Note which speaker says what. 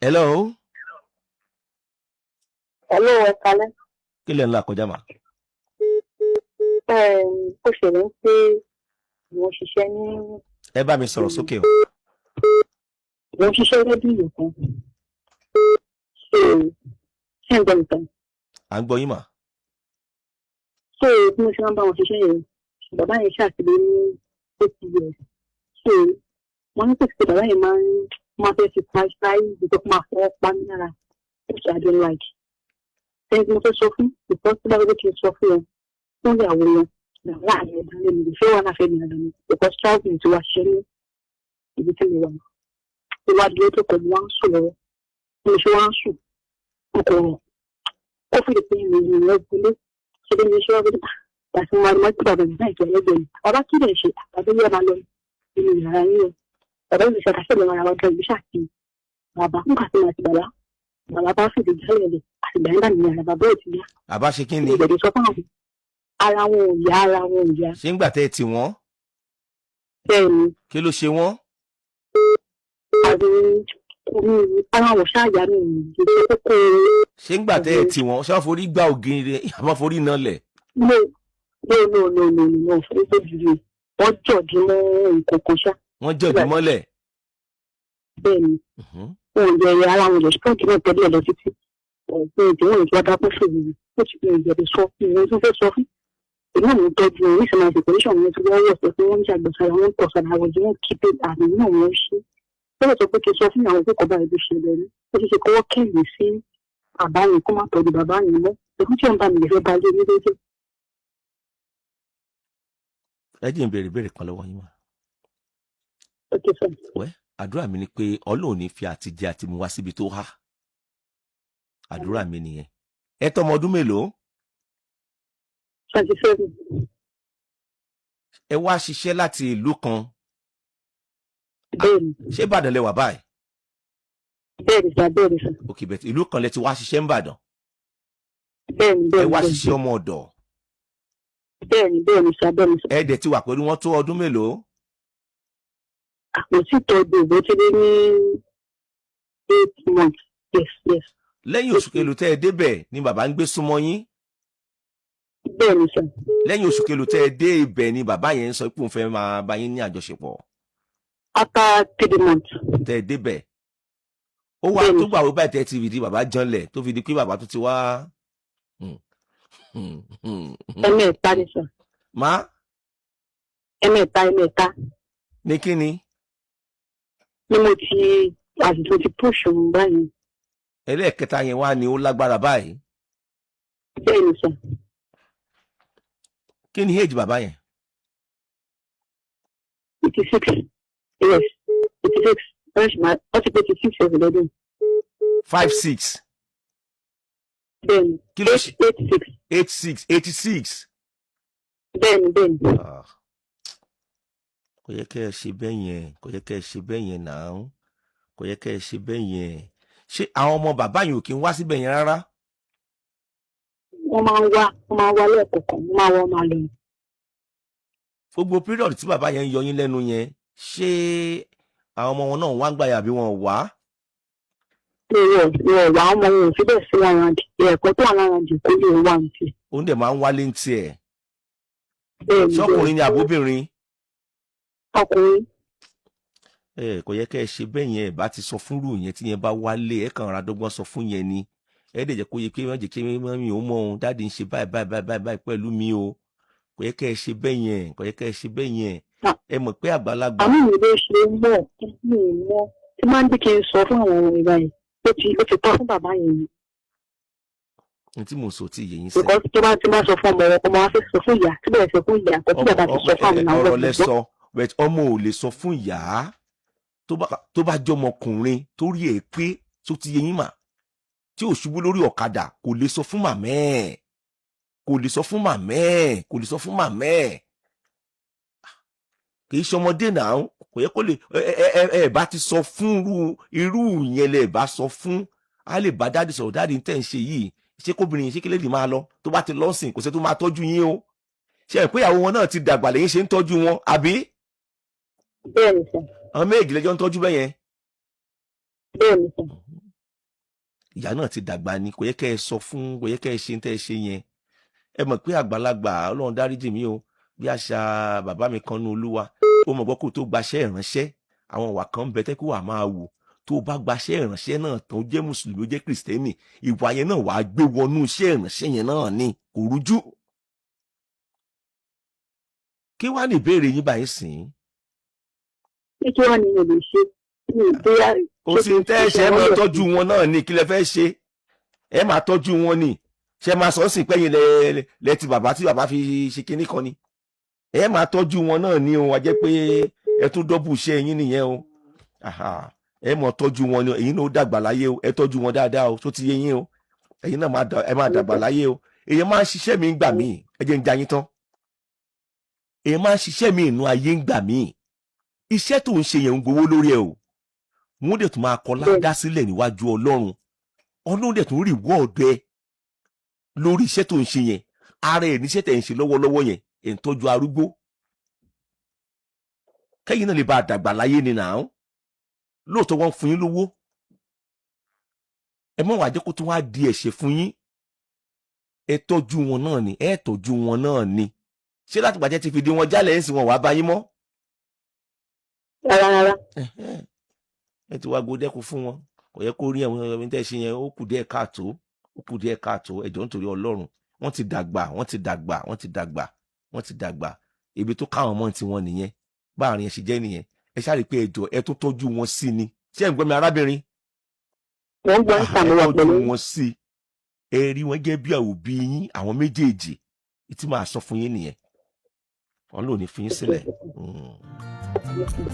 Speaker 1: Hello.
Speaker 2: Hello, ẹ kalẹ́.
Speaker 1: Kí lẹ̀ ń là kọjá mà?
Speaker 2: Ó ṣẹlẹ̀ ń pé mo ṣiṣẹ́ ní
Speaker 1: Ẹ bá mi sọ̀rọ̀ sókè o.
Speaker 2: Mo ń ṣiṣẹ́ rédíò kan. So, ṣé ń gbọ́ mi tán?
Speaker 1: À ń gbọ́ yín mà.
Speaker 2: So, bí mo ṣe máa ń bá wọn ṣiṣẹ́ yẹn, bàbá yẹn ṣàtìlẹ́ ní 80 years. So, wọ́n ní pèsè pé bàbá yẹn máa fẹ́ fi pa ṣáì bí tó máa fọwọ́ pa mí lára, which I don't like. Ẹni tí mo fẹ́ sọ fún, because tó bá fẹ́ kí n sọ fún wọn, fún ìyàwó wọn, láàrin ẹ̀dá lé mi, ìfẹ́ wà láfẹ́ mi àdánù, because travelling ti wá ṣiṣẹ́ ní ibi tí mo wà. Ó wá dúró tó pẹ̀lú wá ń sùn lọ́wọ́. Bí mo ṣe wá ń sùn, mo kò rọ̀. Ó fi lè pe mi ní ìwé gbélé. Ṣé bí mo ṣe wá gbélé? Àti mo máa ní mọ́tò bàbá mi náà ìjọ ẹlẹ́gbẹ̀ẹ́ mi. Bàbá, kí lè ṣe àbí yẹ máa lọ nínú yàrá yín o. Bàbá mi ṣe àkàṣe lọ́wọ́ ara wa gan ìbí ṣáà ti bàbá nígbà tí mo àti bàbá bàbá bá fìdí jálẹ̀ lẹ̀, àtìgbà yẹn bá mi yàrá bàbá ò ti yá.
Speaker 1: Àbá ṣe kí ni?
Speaker 2: Ìgbẹ̀dẹ̀ sọ fún àwọn, ara wọn ò yá, ara wọn ò yá.
Speaker 1: Ṣé ń gbà tẹ́ ẹ tì wọ́n?
Speaker 2: Bẹ́ẹ̀ ni.
Speaker 1: Kí ló ṣe wọ́n?
Speaker 2: Àbí omi ara wọn ṣáà yá mi ìdílé kókó.
Speaker 1: Ṣé ń gbà tẹ́ ẹ tì wọ́n, ṣé wọ́n forí gbá ògiri àbá forí nalẹ̀?
Speaker 2: No, no, no, no, no, no, fún gbòdìrì wọ́n jọ̀dí mọ́ nǹkan kan ṣá.
Speaker 1: Wọ́n jọ̀dí mọ́lẹ̀.
Speaker 2: Bẹ́ẹ̀ ni. Wọn ò jẹ ara wọn lè strong náà tẹ́lẹ̀ lọ títí ọ̀gbìn ìdí wọn ìjọba dákún fún mi, ó ti gbìn ìjẹ̀bi sọ fún mi tó fẹ́ sọ fún èmi náà. Mo tọ́jú wọn níṣẹ́ máa ṣe condition wọn tí wọ́n wọ̀ sọ fún wọn ní ṣàgbọ̀sára wọn, tọ̀ sára wọn, jẹ́ wọn kí pé àmì náà wọ́n ṣe lọ́wọ́ sọ pé kí n sọ fún àwọn akẹ́kọ̀ọ́ báyìí bó ṣe lọ ní ó ṣe ṣe kọ́wọ́ kẹ́yìn sí bàbá yẹn kó má tọ́jú bàbá yẹn mọ́, èkó tí wọ́n bá mi lè fẹ́ bá lé ní lójú.
Speaker 1: Ẹ jẹ́ n béèrè ìbéèrè kan lọ́wọ́ yín mà.
Speaker 2: Ok sir.
Speaker 1: Wẹ́, àdúrà mi ni pé Ọlọ́run ní fi àtijẹ àti mu wá síbi tó há. Àdúrà mi nìyẹn. Ẹ tọmọ ọdún mélòó?
Speaker 2: 27.
Speaker 1: Ẹ wá ṣiṣẹ́ láti ìlú kan?
Speaker 2: Bẹ́ẹ̀ni.
Speaker 1: Ṣé Ìbàdàn lẹ wà báyìí?
Speaker 2: Bẹ́ẹ̀ni sir, bẹ́ẹ̀ni sir.
Speaker 1: Ok, bẹ́ẹ̀ ìlú kan lẹ ti wá ṣiṣẹ́ ń Ìbàdàn?
Speaker 2: Bẹ́ẹ̀ni.
Speaker 1: Ẹ
Speaker 2: Bẹ́ẹ̀ni.
Speaker 1: wá
Speaker 2: Bẹ́ẹ̀ni.
Speaker 1: ṣiṣẹ́ ọmọ ọ̀dọ̀?
Speaker 2: Bẹ́ẹ̀ni, bẹ́ẹ̀ni sir, bẹ́ẹ̀ni sir.
Speaker 1: Ẹ dẹ̀ ti wà pẹ̀lú wọn tó ọdún mélòó?
Speaker 2: Kò sí tọ́jú ìbò tí lé ní 8 months, yes.
Speaker 1: Lẹ́yìn oṣù kelo tẹ́ ẹ débẹ̀ ni bàbá ń gbé súnmọ́ yín?
Speaker 2: Bẹ́ẹ̀ni sir.
Speaker 1: Lẹ́yìn oṣù kelo tẹ́ ẹ dé ibẹ̀ ni bàbá yẹn ń sọ pé òun fẹ́ máa bá yín ní àjọṣepọ̀?
Speaker 2: After 3 months.
Speaker 1: Tẹ́ ẹ débẹ̀, ó wá
Speaker 2: Bẹ́ẹ̀ni.
Speaker 1: tó gbà wó báyìí tẹ́ ẹ ti fìdí bàbá janlẹ̀ tó fi di pé bàbá tó ti wá?
Speaker 2: Ẹ̀mẹ́ta ni sir.
Speaker 1: Má?
Speaker 2: Ẹ̀mẹ́ta, ẹ̀mẹ́ta.
Speaker 1: Ní kí ni?
Speaker 2: Ni mo ti àtúntò ti push òun báyìí.
Speaker 1: Ẹlẹ́ẹ̀kẹta yẹn wá ni ó lágbára báyìí?
Speaker 2: Bẹ́ẹ̀ni sir.
Speaker 1: Kí ni age bàbá yẹn?
Speaker 2: 86, yes, 86. Wọ́n ti pé 86 years lọ́dún.
Speaker 1: 56?
Speaker 2: Bẹ́ẹ̀ni.
Speaker 1: Kí ló ṣe?
Speaker 2: 86.
Speaker 1: 86, 86?
Speaker 2: Bẹ́ẹ̀ni, bẹ́ẹ̀ni.
Speaker 1: Ah. Kò yẹ kẹ́ ẹ ṣe bẹ́ẹ̀ yẹn, kò yẹ kẹ́ ẹ ṣe bẹ́ẹ̀ yẹn náà, kò yẹ kẹ́ ẹ ṣe bẹ́ẹ̀ yẹn. Ṣé àwọn ọmọ bàbá yẹn ò kí ń wá síbẹ̀ yẹn rárá?
Speaker 2: Wọ́n máa ń wá, wọ́n máa ń wá lẹ́ẹ̀kọ̀ọ̀kan, wọ́n máa wá, wọ́n máa lọ.
Speaker 1: Gbogbo period tí bàbá yẹn ń yọ yín lẹ́nu yẹn, ṣé àwọn ọmọ wọn náà wá ń gbàyà bí wọn wá?
Speaker 2: Ìwọ̀ wà, ọmọ wọn ò fi bẹ́ẹ̀ sí lára ẹ̀kọ́ tó wà lára jù kó lè wà ní tiẹ̀.
Speaker 1: Òun dẹ̀ máa ń wálé ń tiẹ̀?
Speaker 2: Bẹ́ẹ̀ni.
Speaker 1: Ṣọkùnrin ni àbóbìnrin?
Speaker 2: Ọkùnrin.
Speaker 1: Ẹ kò yẹ kẹ́ ẹ ṣe bẹ́ẹ̀ yẹn. Ẹ bá ti sọ fúnrú yẹn, tí yẹn bá wálé, ẹ kàn ra dọ́gbọ́n sọ fún yẹn ni. Ẹ dẹ̀ jẹ́ kó yẹ pé wọ́n jẹ́ kí mummy ò mọ̀ ohun daddy ń ṣe báyìí báyìí báyìí báyìí báyìí pẹ̀lú mi o. Kò yẹ kẹ́ ẹ ṣe bẹ́ẹ̀ yẹn, kò yẹ kẹ́ ẹ ṣe bẹ́ẹ̀ yẹn.
Speaker 2: Ah.
Speaker 1: Ẹ mọ̀ pé àgbàlagbà.
Speaker 2: Àmì mi ló ṣe mọ̀, mi ò mọ̀ tí máa ń bí kí n sọ fún àwọn ọmọ ìgbà yẹn, ó ti tọ́ fún bàbá yẹn ni.
Speaker 1: Ní tí mò ń sọ tí yẹ yín sẹ́.
Speaker 2: Because tó bá ti máa sọ fún ọmọ, ọmọ wa fẹ́ sọ fún ìyá, tí bẹ̀rẹ̀ sọ fún ìyá kò tí bàbá ti sọ fún àwọn
Speaker 1: Ọ̀rọ̀ lẹ
Speaker 2: ọmọ.
Speaker 1: sọ, but ọmọ ò lè sọ fún ìyá tó bá jọmọkùnrin tó rí ẹ pé tó ti yẹ yín mà, tí ò ṣubú lórí ọ̀kadà, kò lè sọ fún màmá ẹ̀, kò lè sọ fún màmá ẹ̀, kò lè sọ fún màmá ẹ̀. Kì í ṣọmọdé náà, kò yẹ kó lè ẹ bá ti sọ fún irú yẹn lẹ bá sọ fún, á lè bá daddy sọ̀rọ̀. Daddy, ń tẹ̀ ń ṣe yìí, ṣé kóbìnrin yìí, ṣé kílẹ̀ lè máa lọ? Tó bá ti lọ́sìn, kò sẹ́ tó máa tọ́jú yín o. Ṣe é pé ìyàwó wọn náà ti dàgbà lẹ́yìn ṣe ń tọ́jú wọn, àbí?
Speaker 2: Bẹ́ẹ̀ ni sir.
Speaker 1: Àwọn méjì lẹ́jọ́ ń tọ́jú bẹ́yẹn?
Speaker 2: Bẹ́ẹ̀ ni sir.
Speaker 1: Ìyá náà ti dàgbà ni, kò yẹ kẹ́ ẹ sọ fún, kò yẹ kẹ́ ẹ ṣe tẹ́ ẹ ṣe yẹn. Ẹ mọ̀ pé àgbàlagbà, Ọlọ́run dáríjì mí o, bí àṣà bàbá mi kan ní Olúwa, ó mọ̀ gbọ́ kó tó gbaṣẹ́ ìránṣẹ́, àwọn ìwà kan ń bẹ tẹ́ kó wà máa wò. Tó bá gbaṣẹ́ ìránṣẹ́ náà tán, ó jẹ́ mùsùlùmí, ó jẹ́ kìrìsìtẹ́nì, ìwà yẹn náà wàá gbé wọnú iṣẹ́ ìránṣẹ́ yẹn náà ni, kò rújú. Kí wàá ní ìbéèrè yín báyìí sìn?
Speaker 2: Pé kí wàá ní mo lè ṣe mi ò bóyá.
Speaker 1: Kò sí tẹ́ ẹ ṣe, ẹ máa tọ́jú wọn náà ni. Kí lẹ fẹ́ ṣe? Ẹ máa tọ́jú wọn ni. Ṣe máa sọ sí pẹ́yìn lẹ lẹ ti bàbá tí bàbá fi ṣe kinní kan ni? Ẹ máa tọ́jú wọn náà ni o. Wá jẹ́ pé ẹ tún double iṣẹ́ yín nìyẹn o. Aha. Ẹ máa tọ́jú wọn ni. Èyí náà ó dàgbà láyé o. Ẹ tọ́jú wọn dáadáa o, tó ti yé yín o. Ẹ̀yin náà ẹ máa dàgbà láyé o. Èyàn máa ń ṣiṣẹ́ mi ń gbà míì. Ẹ jẹ́ ń ja yín tán. Èyàn máa ń ṣiṣẹ́ mi inú ayé ń gbà míì. Iṣẹ́ tó ń ṣe yẹn ń gbowó lórí ẹ o. Wọ́n dẹ̀ tún máa kọ ládá sílẹ̀ níwájú Ọlọ́run. Ọlọ́run dẹ̀ tún reward ẹ lórí iṣẹ́ tó ń ṣe yẹn. Ara ẹ̀ níṣẹ́ tẹ̀ ń ṣe lọ́wọ́lọ́wọ́ yẹn, ẹ̀ ń tọ́jú arúgbó kẹ́yìn náà lè bá a dàgbà láyé ni nà án. Lóòótọ́, wọ́n ń fún yín lówó. Ẹ mọ̀ wá jẹ́ kó tún wá di ẹ̀ṣẹ̀ fún yín. Ẹ tọ́jú wọn náà ni, ẹ tọ́jú wọn náà ni. Ṣé láti gbàjẹ́ ti fi di wọn jálẹ̀ ń sìn wọn wàá bá yín mọ́?
Speaker 2: Rárá, rárá.
Speaker 1: Ẹ ti wá gbódẹ́kun fún wọn. Kò yẹ kó rí ẹ̀wọ̀n ẹ̀wọ̀n tẹ́ ṣe yẹn. Ó kù díẹ̀ káàtó, ó kù díẹ̀ káàtó. Ẹ jọ̀ọ́, nítorí Ọlọ́run, wọ́n ti dàgbà, wọ́n ti dàgbà, wọ́n ti dàgbà, wọ́n ti dàgbà. Ibi tó káwọn mọ́ ti wọn nìyẹn. Báàrin ẹ ṣe jẹ́ nìyẹn. Ẹ ṣáà rí i pé ẹ jọ̀ọ́, ẹ tó tọ́jú wọn sí ni. Ṣé ẹ̀ ń gbọ́ mi, arábìnrin?
Speaker 2: Wọ́n ń gbọ́ ń
Speaker 1: ẹ
Speaker 2: sàmúwà
Speaker 1: tọ́jú
Speaker 2: pẹ̀lú.
Speaker 1: wọn sí. Ẹ rí wọn gẹ́gẹ́ bí òbí yín, àwọn méjèèjì tí màá sọ fún yín nìyẹn. Wọn lò ní fi yín sílẹ̀.